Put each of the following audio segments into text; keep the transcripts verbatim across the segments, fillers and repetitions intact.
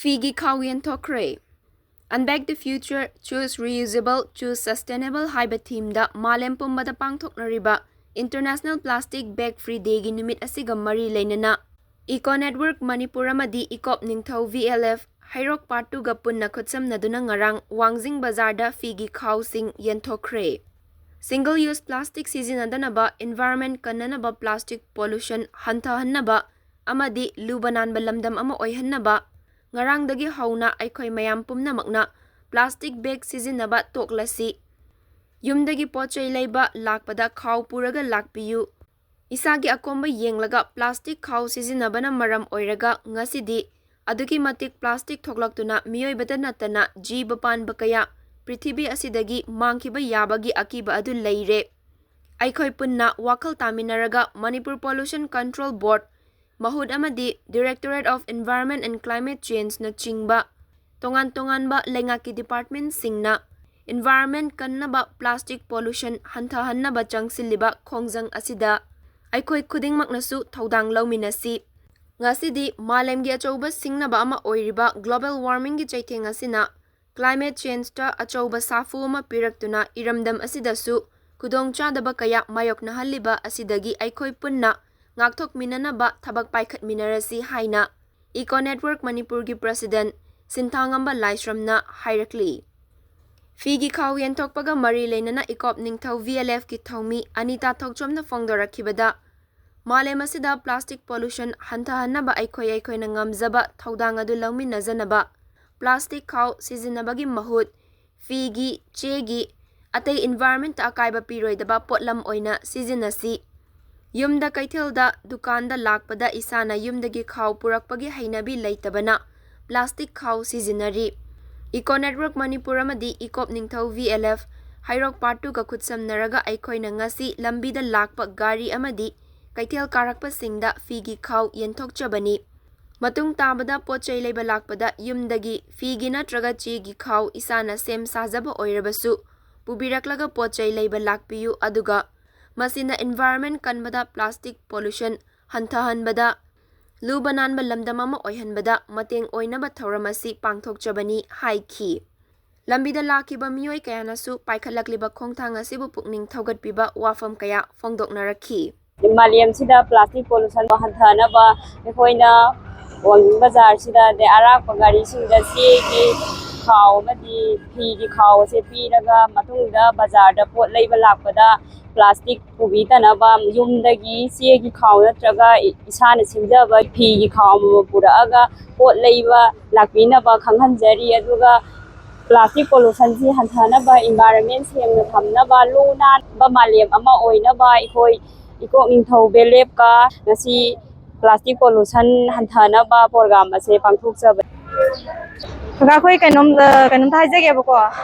ꯐꯤꯒꯤ ꯈꯥꯎ ꯌꯦꯟꯊꯣꯛꯈ꯭ꯔꯦ꯫ Unbag the Future, Choose Reusable, Choose Sustainable ꯍꯥꯏꯕ themeꯗ ꯃꯥꯂꯦꯝ ꯄꯨꯝꯕꯗ ꯄꯥꯡꯊꯣꯛꯅꯔꯤꯕ International Plastic Bag Free Dayꯒꯤ ꯅꯨꯃꯤꯠ ꯑꯁꯤꯒ ꯃꯔꯤ ꯂꯩꯅꯅ Eco Network ꯃꯅꯤꯄꯨꯔ ꯑꯃꯗꯤ ꯏꯀꯣꯞ ꯅꯤꯡꯊꯧ V L F ꯍꯩꯔꯣꯛ Part Twoꯒ ꯄꯨꯟꯅ ꯈꯨꯠꯁꯝꯅꯗꯨꯅ ꯉꯔꯥꯡ ꯋꯥꯡꯖꯤꯡ ꯕꯖꯥꯔꯗ ꯐꯤꯒꯤ ꯈꯥꯎꯁꯤꯡ ꯌꯦꯟꯊꯣꯛꯈ꯭ꯔꯦ꯫ Single use plastic ꯁꯤꯖꯤꯟꯅꯗꯅꯕ, environment ꯀꯟꯅꯅꯕ, plastic pollution ꯍꯟꯊꯍꯟꯅꯕ ꯑꯃꯗꯤ ꯂꯨꯕ ꯅꯥꯟꯕ ꯂꯝꯗꯝ ꯑꯃ ꯑꯣꯏꯍꯟꯅꯕ ꯉꯔꯥꯡꯗꯒꯤ ꯍꯧꯅ ꯑꯩꯈꯣꯏ ꯃꯌꯥꯝ ꯄꯨꯝꯅꯃꯛꯅ plastic bag ꯁꯤꯖꯤꯟꯅꯕ ꯇꯣꯛꯂꯁꯤ꯫ ꯌꯨꯝꯗꯒꯤ ꯄꯣꯠ ꯆꯩ ꯂꯩꯕ ꯂꯥꯛꯄꯗ ꯈꯥꯎ ꯄꯨꯔꯒ ꯂꯥꯛꯄꯤꯌꯨ꯫ ꯏꯁꯥꯒꯤ ꯑꯀꯣꯝꯕ ꯌꯦꯡꯂꯒ plastic ꯈꯥꯎ ꯁꯤꯖꯤꯟꯅꯕꯅ ꯃꯔꯝ ꯑꯣꯏꯔꯒ ꯉꯁꯤꯗꯤ ꯑꯗꯨꯛꯀꯤ ꯃꯇꯤꯛ plastic ꯊꯣꯛꯂꯛꯇꯨꯅ ꯃꯤꯑꯣꯏꯕꯗ ꯅꯠꯇꯅ ꯖꯤꯕ ꯄꯥꯟꯕ ꯀꯌꯥ ꯄ꯭ꯔꯤꯊꯤꯕꯤ ꯑꯁꯤꯗꯒꯤ ꯃꯥꯡꯈꯤꯕ ꯌꯥꯕꯒꯤ ꯑꯀꯤꯕ ꯑꯗꯨ ꯂꯩꯔꯦ꯫ ꯑꯩꯈꯣꯏ ꯄꯨꯟꯅ ꯋꯥꯈꯜ ꯇꯥꯃꯤꯟꯅꯔꯒ Manipur Pollution Control Board, ꯃꯍꯨꯠ ꯑꯃꯗꯤ Directorate of Environment and Climate Changeꯅꯆꯤꯡꯕ ꯇꯣꯉꯥꯟ ꯇꯣꯉꯥꯟꯕ ꯂꯩꯉꯥꯛꯀꯤ departmentꯁꯤꯡꯅ environment ꯀꯟꯅꯕ, plastic pollution ꯍꯟꯊꯍꯟꯅꯕ ꯆꯪꯁꯤꯜꯂꯤꯕ ꯈꯣꯡꯖꯪ ꯑꯁꯤꯗ ꯑꯩꯈꯣꯏ ꯈꯨꯗꯤꯡꯃꯛꯅꯁꯨ ꯊꯧꯗꯥꯡ ꯂꯧꯃꯤꯟꯅꯁꯤ꯫ ꯉꯁꯤꯗꯤ ꯃꯥꯂꯦꯝꯒꯤ ꯑꯆꯧꯕ ꯁꯤꯡꯅꯕ ꯑꯃ ꯑꯣꯏꯔꯤꯕ global warmingꯒꯤ ꯆꯩꯊꯦꯡ ꯑꯁꯤꯅ climate changeꯇ ꯑꯆꯧꯕ ꯁꯥꯐꯨ ꯑꯃ ꯄꯤꯔꯛꯇꯨꯅ ꯏꯔꯝꯗꯝ ꯑꯁꯤꯗꯁꯨ ꯈꯨꯗꯣꯡꯆꯥꯗꯕ ꯀꯌꯥ ꯃꯥꯌꯣꯛꯅꯍꯜꯂꯤꯕ ꯑꯁꯤꯗꯒꯤ ꯑꯩꯈꯣꯏ ꯄꯨꯟꯅ ꯉꯥꯛꯊꯣꯛꯃꯤꯟꯅꯅꯕ ꯊꯕꯛ ꯄꯥꯏꯈꯠꯃꯤꯟꯅꯔꯁꯤ ꯍꯥꯏꯅ Eco Network ꯃꯅꯤꯄꯨꯔꯒꯤ president ꯁꯤꯟꯊꯥꯉꯝꯕ ꯂꯥꯏꯁ꯭ꯔꯝꯅ ꯍꯥꯏꯔꯛꯂꯤ꯫ ꯐꯤꯒꯤ ꯈꯥꯎ ꯌꯦꯟꯊꯣꯛꯄꯒ ꯃꯔꯤ ꯂꯩꯅꯅ ꯏꯀꯣꯞ ꯅꯤꯡꯊꯧ V L Fꯀꯤ ꯊꯧꯃꯤ ꯑꯅꯤꯇꯥ ꯊꯣꯛꯆꯣꯝꯅ ꯐꯣꯡꯗꯣꯔꯛꯈꯤꯕꯗ, ꯃꯥꯂꯦꯝ ꯑꯁꯤꯗ plastic pollution ꯍꯟꯊꯍꯟꯅꯕ ꯑꯩꯈꯣꯏ ꯑꯩꯈꯣꯏꯅ ꯉꯝꯖꯕ ꯊꯧꯗꯥꯡ ꯑꯗꯨ ꯂꯧꯃꯤꯟꯅꯖꯅꯕ plastic ꯈꯥꯎ ꯁꯤꯖꯤꯟꯅꯕꯒꯤ ꯃꯍꯨꯠ ꯐꯤꯒꯤ, ꯆꯦꯒꯤ, ꯑꯇꯩ environmentꯇ ꯑꯀꯥꯏꯕ ꯄꯤꯔꯣꯏꯗꯕ ꯄꯣꯠꯂꯝ ꯑꯣꯏꯅ ꯁꯤꯖꯤꯟꯅꯁꯤ꯫ ꯌꯨꯝꯗ, ꯀꯩꯊꯦꯜꯗ, ꯗꯨꯀꯥꯟꯗ ꯂꯥꯛꯄꯗ ꯏꯁꯥꯅ ꯌꯨꯝꯗꯒꯤ ꯈꯥꯎ ꯄꯨꯔꯛꯄꯒꯤ ꯍꯩꯅꯕꯤ ꯂꯩꯇꯕꯅ plastic ꯈꯥꯎ ꯁꯤꯖꯤꯟꯅꯔꯤ꯫ Eco Network ꯃꯅꯤꯄꯨꯔ ꯑꯃꯗꯤ ꯏꯀꯣꯞ ꯅꯤꯡꯊꯧ V L F ꯍꯩꯔꯣꯛ Part Twoꯒ ꯈꯨꯠꯁꯝꯅꯔꯒ ꯑꯩꯈꯣꯏꯅ ꯉꯁꯤ ꯂꯝꯕꯤꯗ ꯂꯥꯛꯄ ꯒꯥꯔꯤ ꯑꯃꯗꯤ ꯀꯩꯊꯦꯜ ꯀꯥꯔꯛꯄꯁꯤꯡꯗ ꯐꯤꯒꯤ ꯈꯥꯎ ꯌꯦꯟꯊꯣꯛꯆꯕꯅꯤ꯫ ꯃꯇꯨꯡ ꯇꯥꯕꯗ ꯄꯣꯠ ꯆꯩ ꯂꯩꯕ ꯂꯥꯛꯄꯗ ꯌꯨꯝꯗꯒꯤ ꯐꯤꯒꯤ ꯅꯠꯇ꯭ꯔꯒ ꯆꯦꯒꯤ ꯈꯥꯎ ꯏꯁꯥꯅ ꯁꯦꯝ ꯁꯥꯖꯕ ꯑꯣꯏꯔꯕꯁꯨ ꯄꯨꯕꯤꯔꯛꯂꯒ ꯄꯣꯠ ꯆꯩ ꯂꯩꯕ ꯂꯥꯛꯄꯤꯌꯨ, ꯑꯗꯨꯒ ꯃꯁꯤꯅ environment ꯀꯟꯕꯗ, plastic pollution ꯍꯟꯊꯍꯟꯕꯗ, ꯂꯨꯕ ꯅꯥꯟꯕ ꯂꯝꯗꯝ ꯑꯃ ꯑꯣꯏꯍꯟꯕꯗ ꯃꯇꯦꯡ ꯑꯣꯏꯅꯕ ꯊꯧꯔꯝ ꯑꯁꯤ ꯄꯥꯡꯊꯣꯛꯆꯕꯅꯤ ꯍꯥꯏꯈꯤ꯫ ꯂꯝꯕꯤꯗ ꯂꯥꯛꯈꯤꯕ ꯃꯤꯑꯣꯏ ꯀꯌꯥꯅꯁꯨ ꯄꯥꯏꯈꯠꯂꯛꯂꯤꯕ ꯈꯣꯡꯊꯥꯡ ꯑꯁꯤꯕꯨ ꯄꯨꯛꯅꯤꯡ ꯊꯧꯒꯠꯄꯤꯕ ꯋꯥꯐꯝ ꯀꯌꯥ ꯐꯣꯡꯗꯣꯛꯅꯔꯛꯈꯤ꯫ ꯃꯥꯂꯦꯝꯁꯤꯗ plastic pollution ꯍꯟꯊꯅꯕ ꯑꯩꯈꯣꯏꯅ ꯋꯥꯡꯖꯤꯡ ꯕꯖꯥꯔꯁꯤꯗ, ꯑꯗꯩ ꯑꯔꯥꯛꯄ ꯒꯥꯔꯤꯁꯤꯡꯗ ꯆꯦꯒꯤ ꯈꯥꯎ ꯑꯃꯗꯤ ꯐꯤꯒꯤ ꯈꯥꯎ ꯑꯁꯦ ꯄꯤꯔꯒ, ꯃꯇꯨꯡꯗ ꯕꯖꯥꯔꯗ ꯄꯣꯠ ꯂꯩꯕ ꯂꯥꯛꯄꯗ plastic ꯄꯨꯕꯤꯗꯅꯕ, ꯌꯨꯝꯗꯒꯤ ꯆꯦꯒꯤ ꯈꯥꯎ ꯅꯠꯇ꯭ꯔꯒ ꯏꯁꯥꯅ ꯁꯦꯝꯖꯕ ꯐꯤꯒꯤ ꯈꯥꯎ ꯑꯃꯃꯝ ꯄꯨꯔꯛꯑꯒ ꯄꯣꯠ ꯂꯩꯕ ꯂꯥꯛꯄꯤꯅꯕ ꯈꯪꯍꯟꯖꯔꯤ꯫ ꯑꯗꯨꯒ plastic pollution ꯁꯤ ꯍꯟꯊꯅꯕ, environment ꯁꯦꯡꯅ ꯊꯝꯅꯕ, ꯂꯨ ꯅꯥꯟꯕ ꯃꯥꯂꯦꯝ ꯑꯃ ꯑꯣꯏꯅꯕ ꯑꯩꯈꯣꯏ ꯏꯀꯣꯛ ꯅꯤꯡꯊꯧ ꯕꯦꯂꯦꯞꯀ ꯉꯁꯤ plastic pollution ꯍꯟꯊꯅꯕ program ꯑꯁꯦ ꯄꯥꯡꯊꯣꯛꯆꯕꯅꯤ꯫ ꯀꯀꯥ, ꯑꯩꯈꯣꯏ ꯀꯩꯅꯣꯝ, ꯑ, ꯀꯩꯅꯣꯝꯇ ꯍꯥꯏꯖꯒꯦꯕꯀꯣ꯫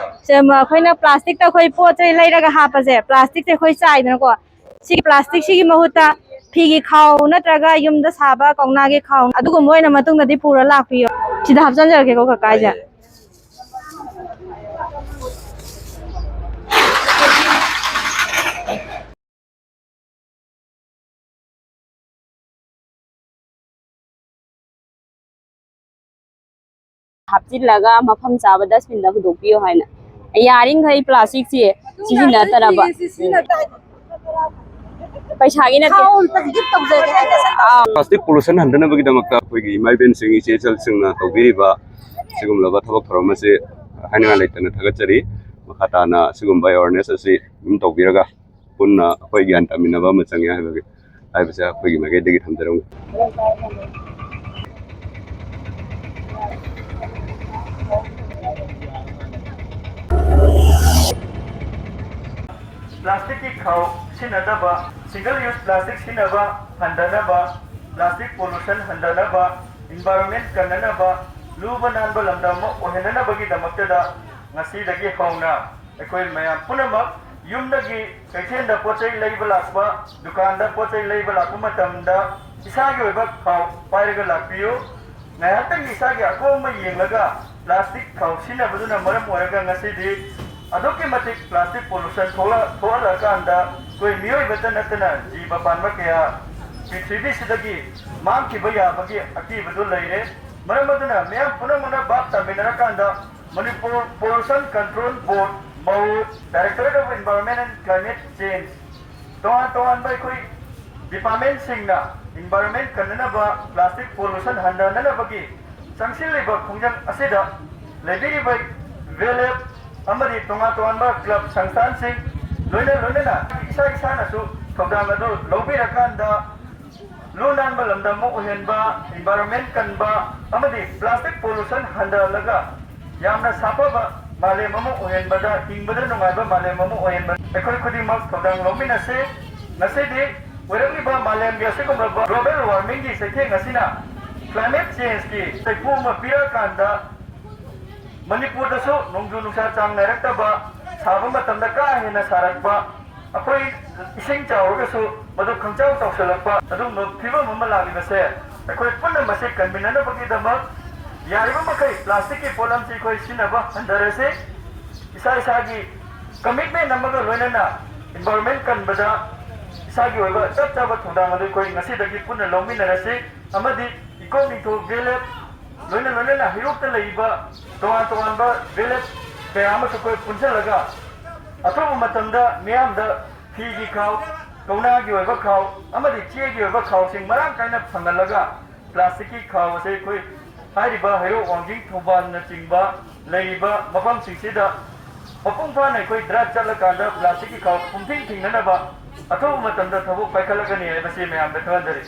ꯁꯦ, ꯃ-, ꯑꯩꯈꯣꯏꯅ plastic ꯇ ꯑꯩꯈꯣꯏ ꯄꯣꯠ ꯆꯩ ꯂꯩꯔꯒ ꯍꯥꯞꯄꯁꯦ, plastic ꯁꯦ ꯑꯩꯈꯣꯏ ꯆꯥꯏꯗꯅꯀꯣ꯫ ꯁꯤꯒꯤ plastic ꯁꯤꯒꯤ ꯃꯍꯨꯠꯇ ꯐꯤꯒꯤ ꯈꯥꯎ ꯅꯠꯇ꯭ꯔꯒ ꯌꯨꯝꯗ ꯁꯥꯕ ꯀꯧꯅꯥꯒꯤ ꯈꯥꯎ ꯑꯗꯨꯒꯨꯝꯕ ꯑꯣꯏꯅ ꯃꯇꯨꯡꯗꯗꯤ ꯄꯨꯔ ꯂꯥꯛꯄꯤꯌꯣ꯫ ꯁꯤꯗ ꯍꯥꯞꯆꯤꯟꯖꯔꯛꯀꯦꯀꯣ, ꯀꯀꯥ ꯑꯩꯁꯦ꯫ ꯍꯥꯞꯆꯤꯜꯂꯒ ꯃꯐꯝ ꯆꯥꯕ dustbin ꯗ ꯍꯨꯟꯗꯣꯛꯄꯤꯌꯨ ꯍꯥꯏꯅ꯫ ꯌꯥꯔꯤꯈꯩ plastic ꯁꯦ ꯁꯤꯖꯤꯟꯅꯗꯅꯕ꯫ ꯄꯩꯁꯥꯒꯤ ꯅꯠꯇꯦ꯫ ꯑꯥ꯫ Plastic pollution ꯍꯟꯊꯅꯕꯒꯤꯗꯃꯛꯇ ꯑꯩꯈꯣꯏꯒꯤ ꯏꯃꯥ ꯏꯕꯦꯟꯁꯤꯡ, ꯏꯆꯦ ꯏꯆꯜꯁꯤꯡꯅ ꯇꯧꯕꯤꯔꯤꯕ ꯁꯤꯒꯨꯝꯂꯕ ꯊꯕꯛ ꯊꯧꯔꯝ ꯑꯁꯤ ꯍꯥꯏꯅꯤꯡꯉꯥꯏ ꯂꯩꯇꯅ ꯊꯥꯒꯠꯆꯔꯤ꯫ ꯃꯈꯥ ꯇꯥꯅ ꯁꯤꯒꯨꯝꯕ awareness ꯑꯁꯤ ꯑꯗꯨꯝ ꯇꯧꯕꯤꯔꯒ ꯄꯨꯟꯅ ꯑꯩꯈꯣꯏ ꯒ꯭ꯌꯥꯟ ꯇꯥꯃꯤꯟꯅꯕ ꯑꯃ ꯆꯪꯉꯦ ꯍꯥꯏꯕꯒꯤ, ꯍꯥꯏꯕꯁꯦ ꯑꯩꯈꯣꯏꯒꯤ ꯃꯥꯏꯀꯩꯗꯒꯤ ꯊꯝꯖꯔꯝꯒꯦ꯫ Plastic ꯀꯤ ꯈꯥꯎ ꯁꯤꯖꯤꯟꯅꯗꯕ, single use plastic ꯁꯤꯖꯤꯟꯅꯕ ꯍꯟꯊꯅꯕ, plastic pollution ꯍꯟꯊꯅꯕ, environment ꯀꯟꯅꯅꯕ, ꯂꯨꯕ ꯅꯥꯟꯕ ꯂꯝꯗꯝ ꯑꯃ ꯑꯣꯏꯍꯟꯅꯅꯕꯒꯤꯗꯃꯛꯇꯗ ꯉꯁꯤꯗꯒꯤ ꯍꯧꯅ ꯑꯩꯈꯣꯏ ꯃꯌꯥꯝ ꯄꯨꯝꯅꯃꯛ ꯌꯨꯝꯗꯒꯤ ꯀꯩꯊꯦꯜꯗ ꯄꯣꯠ ꯆꯩ ꯂꯩꯕ ꯂꯥꯛꯄ, ꯗꯨꯀꯥꯟꯗ ꯄꯣꯠ ꯆꯩ ꯂꯩꯕ ꯂꯥꯛꯄ ꯃꯇꯝꯗ ꯏꯁꯥꯒꯤ ꯑꯣꯏꯕ ꯈꯥꯎ ꯄꯥꯏꯔꯒ ꯂꯥꯛꯄꯤꯌꯨ꯫ ꯉꯥꯏꯍꯥꯛꯇꯪ ꯏꯁꯥꯒꯤ ꯑꯀꯣꯝꯕ ꯌꯦꯡꯂꯒ plastic ꯈꯥꯎ ꯁꯤꯖꯤꯟꯅꯕꯗꯨꯅ ꯃꯔꯝ ꯑꯣꯏꯔꯒ ꯉꯁꯤꯗꯤ ꯑꯗꯨꯛꯀꯤ ꯃꯇꯤꯛ plastic pollution ꯊꯣꯛꯂ-, ꯊꯣꯛꯍꯜꯂꯀꯥꯟꯗ ꯑꯩꯈꯣꯏ ꯃꯤꯑꯣꯏꯕꯇ ꯅꯠꯇꯅ ꯖꯤꯕ ꯄꯥꯟꯕ ꯀꯌꯥ ꯄ꯭ꯔꯤꯊꯤꯕꯤꯁꯤꯗꯒꯤ ꯃꯥꯡꯈꯤꯕ ꯌꯥꯕꯒꯤ ꯑꯀꯤꯕꯗꯨ ꯂꯩꯔꯦ꯫ ꯃꯔꯝ ꯑꯗꯨꯅ ꯃꯤꯌꯥꯝ ꯄꯨꯝꯅꯃꯛꯅ ꯚꯥꯞ ꯇꯥꯃꯤꯟꯅꯔꯀꯥꯟꯗ ꯃꯅꯤꯄꯨꯔ ꯄꯣꯂꯨꯁꯟ ꯀꯟꯇ꯭ꯔꯣꯜ ꯕꯣꯔꯗ, ꯃꯧ, Directorate of Environment and Climate Change, ꯇꯣꯉꯥꯟ ꯇꯣꯉꯥꯟꯕ ꯑꯩꯈꯣꯏ ꯗꯤꯄꯥꯔꯠꯃꯦꯟꯁꯤꯡꯅ ꯏꯟꯚꯥꯏꯔꯣꯟꯃꯦꯟ ꯀꯟꯅꯅꯕ, ꯄ꯭ꯂꯥꯁꯇꯤꯛ ꯄꯣꯂꯨꯁꯟ ꯍꯟꯊꯅꯅꯕꯒꯤ ꯆꯪꯁꯤꯜꯂꯤꯕ ꯈꯣꯡꯖꯪ ꯑꯁꯤꯗ ꯂꯩꯕꯤꯔꯤꯕ ꯚꯦꯂꯦꯞ ꯑꯃꯗꯤ ꯇꯣꯉꯥꯟ ꯇꯣꯉꯥꯟꯕ ꯀ꯭ꯂꯕ ꯁꯪꯁꯊꯥꯟꯁꯤꯡ, ꯂꯣꯏꯅ ꯂꯣꯏꯅꯅ ꯏꯁꯥ ꯏꯁꯥꯅꯁꯨ ꯊꯧꯗꯥꯡ ꯑꯗꯨ ꯂꯧꯕꯤꯔꯀꯥꯟꯗ ꯂꯨ ꯅꯥꯟꯕ ꯂꯝꯗꯝ ꯑꯃ ꯑꯣꯏꯍꯟꯕ, ꯏꯟꯚꯥꯏꯔꯣꯟꯃꯦꯟ ꯀꯟꯕ ꯑꯃꯗꯤ ꯄ꯭ꯂꯥꯁꯇꯤꯛ ꯄꯣꯂꯨꯁꯟ ꯍꯟꯊꯍꯜꯂꯒ ꯌꯥꯝꯅ ꯁꯥꯐꯕ ꯃꯥꯂꯦꯝ ꯑꯃ ꯑꯣꯏꯍꯟꯕꯗ, ꯍꯤꯡꯕꯗ ꯅꯨꯡꯉꯥꯏꯕ ꯃꯥꯂꯦꯝ ꯑꯃ ꯑꯣꯏꯍꯟꯕ ꯑꯩꯈꯣꯏ ꯈꯨꯗꯤꯡꯃꯛ ꯊꯧꯗꯥꯡ ꯂꯧꯃꯤꯟꯅꯁꯤ꯫ ꯉꯁꯤꯗꯤ ꯑꯣꯏꯔꯛꯂꯤꯕ ꯃꯥꯂꯦꯝꯒꯤ ꯑꯁꯤꯒꯨꯝꯂꯕ global warmingꯒꯤ ꯆꯩꯊꯦꯡ ꯑꯁꯤꯅ climate changeꯀꯤ ꯆꯩꯐꯨ ꯑꯃ ꯄꯤꯔꯛꯑꯀꯥꯟꯗ ꯃꯅꯤꯄꯨꯔꯗꯁꯨ ꯅꯣꯡꯖꯨ ꯅꯨꯡꯁꯥ ꯆꯥꯡ ꯅꯥꯏꯔꯛꯇꯕ, ꯁꯥꯕ ꯃꯇꯝꯗ ꯀꯥ ꯍꯦꯟꯅ ꯁꯥꯔꯛꯄ, ꯑꯩꯈꯣꯏ ꯏꯁꯤꯡ ꯆꯥꯎꯔꯒꯁꯨ ꯃꯗꯨ ꯈꯪꯆꯥꯎ ꯆꯥꯎꯁꯤꯜꯂꯛꯄ ꯑꯗꯨꯒꯨꯝꯕ ꯐꯤꯕꯝ ꯑꯃ ꯂꯥꯛꯂꯤꯕꯁꯦ ꯑꯩꯈꯣꯏ ꯄꯨꯟꯅ ꯃꯁꯤ ꯀꯟꯃꯤꯟꯅꯅꯕꯒꯤꯗꯃꯛ ꯌꯥꯔꯤꯕ ꯃꯈꯩ ꯄ꯭ꯂꯥꯁꯇꯤꯛꯀꯤ ꯄꯣꯠꯂꯝꯁꯤ ꯑꯩꯈꯣꯏ ꯁꯤꯖꯤꯟꯅꯕ ꯍꯟꯊꯔꯁꯤ꯫ ꯏꯁꯥ ꯏꯁꯥꯒꯤ ꯀꯃꯤꯠꯃꯦꯟ ꯑꯃꯒ ꯂꯣꯏꯅꯅ ꯏꯟꯚꯥꯏꯔꯣꯟꯃꯦꯟ ꯀꯟꯕꯗ ꯏꯁꯥꯒꯤ ꯑꯣꯏꯕ ꯆꯞ ꯆꯥꯕ ꯊꯧꯗꯥꯡ ꯑꯗꯨ ꯑꯩꯈꯣꯏ ꯉꯁꯤꯗꯒꯤ ꯄꯨꯟꯅ ꯂꯧꯃꯤꯟꯅꯔꯁꯤ ꯑꯃꯗꯤ ꯏꯀꯣꯛ ꯅꯤꯡꯊꯧ ꯚꯦꯂꯦꯞ ꯂꯣꯏꯅ ꯂꯣꯏꯅꯅ ꯍꯩꯔꯣꯛꯇ ꯂꯩꯔꯤꯕ ꯇꯣꯉꯥꯟ ꯇꯣꯉꯥꯟꯕ ꯚꯦꯂꯦꯞ ꯀꯌꯥ ꯑꯃꯁꯨ ꯑꯩꯈꯣꯏ ꯄꯨꯟꯁꯤꯜꯂꯒ ꯑꯊꯨꯕ ꯃꯇꯝꯗ ꯃꯤꯌꯥꯝꯗ ꯐꯤꯒꯤ ꯈꯥꯎ, ꯀꯧꯅꯥꯒꯤ ꯑꯣꯏꯕ ꯈꯥꯎ ꯑꯃꯗꯤ ꯆꯦꯒꯤ ꯑꯣꯏꯕ ꯈꯥꯎꯁꯤꯡ ꯃꯔꯥꯡ ꯀꯥꯏꯅ ꯐꯪꯍꯜꯂꯒ ꯄ꯭ꯂꯥꯁꯇꯤꯛꯀꯤ ꯈꯥꯎ ꯑꯁꯦ ꯑꯩꯈꯣꯏ ꯍꯥꯏꯔꯤꯕ ꯍꯩꯔꯣꯛ ꯋꯥꯡꯖꯤꯡ ꯊꯧꯕꯥꯜꯅꯆꯤꯡꯕ ꯂꯩꯔꯤꯕ ꯃꯐꯝꯁꯤꯡꯁꯤꯗ ꯃꯄꯨꯡ ꯐꯥꯅ ꯑꯩꯈꯣꯏ ꯗ꯭ꯔꯥꯏꯚ ꯆꯠꯂꯀꯥꯟꯗ ꯄ꯭ꯂꯥꯁꯇꯤꯛꯀꯤ ꯈꯥꯎ ꯄꯨꯝꯊꯤꯡ ꯊꯤꯡꯅꯅꯕ ꯑꯊꯨꯕ ꯃꯇꯝꯗ ꯊꯕꯛ ꯄꯥꯏꯈꯠꯂꯒꯅꯤ ꯍꯥꯏꯕꯁꯤ ꯃꯌꯥꯝꯗ ꯈꯪꯍꯟꯖꯔꯤ꯫